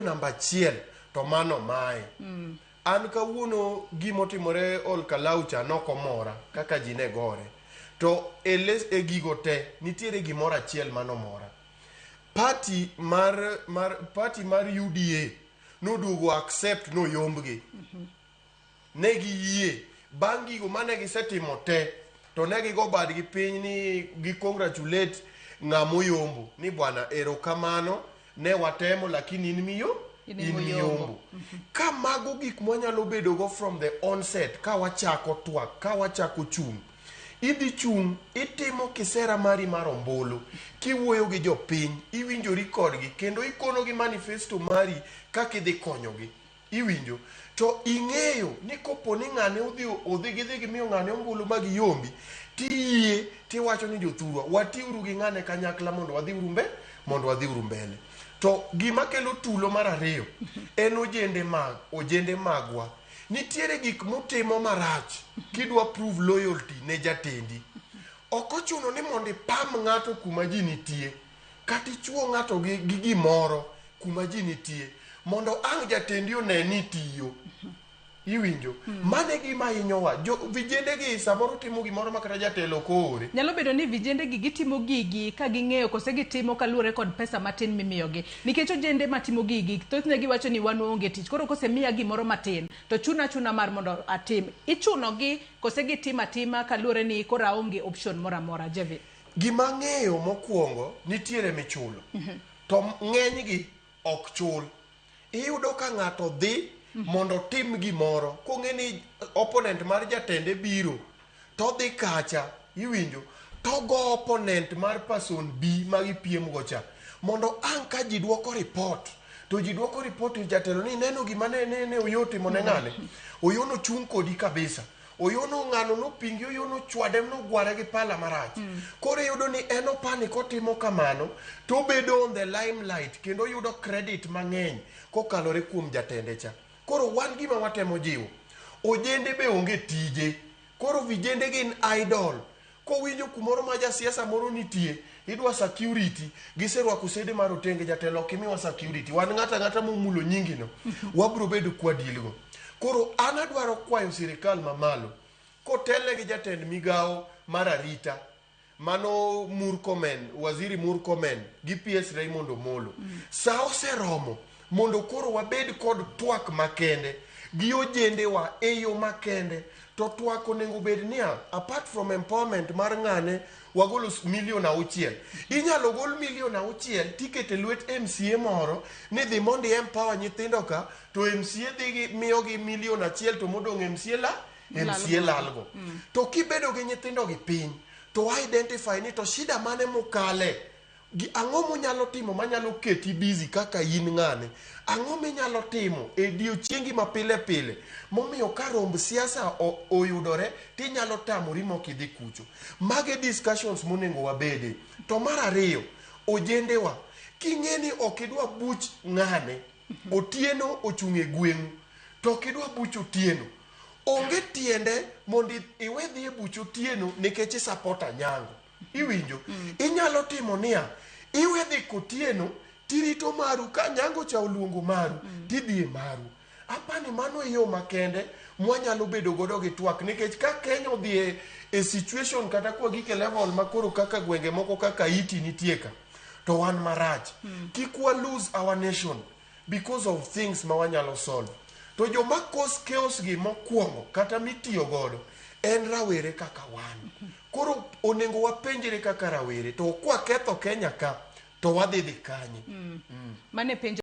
Namba achiel to mano mae. An kawuono gimotimore Ol Kalou cha nokomora kaka ji ne gore. To e, les, e gigo te nitiere gimoro achiel manomora. Party mar, mar, party mar UDA noduogo accept noyombgi. Ne giyie bang' gigo mane gisetimo te to ne gigo badgi piny ni gi congratulate ng'ama oyombo ni bwana erokamano ne watemo lakini in miyo In in emuyombo. miyombo. Ka mago gik mwanyalo bedogo from the onset ka wachako twak ka wachako chung' idhi chung' itimo kisera mari mar ombulu kiwuoyo gi jopiny iwinjori kodgi kendo ikonogi manifesto mari kaka idhi konyogi Iwinjo? To ing'eyo ni kopo ni ng'ane odhi odhi gidhi gimiyo ng'ane ombulu ma giyombi, tiyie tiwacho ni jothurwa watiuru gi ng'ane kanyakla mondo wadhi uru mbe mondo wadhi uru mbele. To gima kelo tulo mar ariyo en ojende mag ojende magwa. Nitiere gik mutimo marach kidwa prove loyalty ne jatendi. Ok ochuno ni mondo ipam ng'ato kuma ji nitie. Kata ichuo ng'ato gi, gi gimoro kuma ji nitie mondo ang' jatendi one ni tiyo. Iwinjo? Mano e gima hinyowa. Jo, vijende gi samoro timo gimoro ma kata jatelo ok oore. Nyalo bedo ni vijende gi gitimo gigi ka ging'eyo kose gitimo kaluwore kod pesa matin mimiyogi. Nikech ojende matimo gigi, thothne giwacho ni wan waonge tich. Koro kosemiya gimoro matin, to chuna achuna mar mondo atim. Ichunogi kose gitimo atima kaluwore ni koro aonge option moro amora. Jevi. Gima ang'eyo mokwongo nitiere michulo to ng'enygi ok chul. Iyudo ka ng'ato dhi mondo otim gimoro kong'e ni opponent mar jatende biro to odhi kacha iwinjo togo opponent mar person B ma gipiem go cha mondo ang' ka ji dwoko report to ji dwoko report ir jatelo ni ineno gima ne ne ne Oyo otimo ne ng'ane Oyo nochung' kodi kabisa Oyono ng'ano nopingi Oyono chwade nogware gi pala marach. Koro iyudo ni en opani kotimo kamano to obedo on the limelight kendo oyudo credit mang'eny kokalore kuom jatende cha. Koro wan gima watemo jiwo, ojende be onge tije. Koro vijende gin idle. Kowinjo kumoro ma jasiasa moro nitie, idwa security, giserwako sede mar otenge, jatelo ok imiwa security. Wan ng'ato ang'ata momulo nyingino, wabro bedo kwa deal go. Koro an adwaro kwayo sirikal mamalo, kotelne gi jatend migawo mar arita, mano Murkomen, waziri Murkomen gi PS Raymond Omolo. Sa oseromo mondo koro wabed kod twak makende gi ojendewa e yo makende. To twak onego bed niya, apart from empowerment mar ng'ane wagolo milion 6. Inyalo gol milion 6 tikete lwet MCA moro ni dhi mondo i empower nyithindo ka to MCA dhi gi miyogi milion 1 to modong' MCA la MCA lalgo. To kibedo gi nyithindo gi piny to identify ni to shida mane mokale Gi, ang'o munyalo timo manyalo keti busy kaka in ng'ane? Ang'o minyalo timo e diochiengi ma pile pile momiyo ka romb siasa oyudore tinyalo tamori mok idhi kucho? Mage discussions monego wabede. To mar ariyo, ojendewa, king'e ni ok idwa buch ng'ane, Otieno ochung' e gweng'u, to ok idwa buch Otieno, onge tiende mondo iwe dhi e buch Otieno nikech i support Anyango. Iwinjo? Inyalo timo niya, iwe dhi kotieno tirito maru ka Nyango cha oluongo maru tidhi e maru. Apani mano e yo makende mwanyalo bedo godo gi twak nikech ka Kenya odhi e, e situation kata kwa gik e level ma koro kaka gwenge moko kaka Haiti nitie ka to wan marach. Kik wa lose our nation because of things ma wanyalo solve. To joma cause chaos gi mokwongo kata mitiyo godo en rawere kaka wan. Koro onego wapenjre kaka rawere to kwaketho Kenya ka to wadhi dhi kanye? Mane penjo.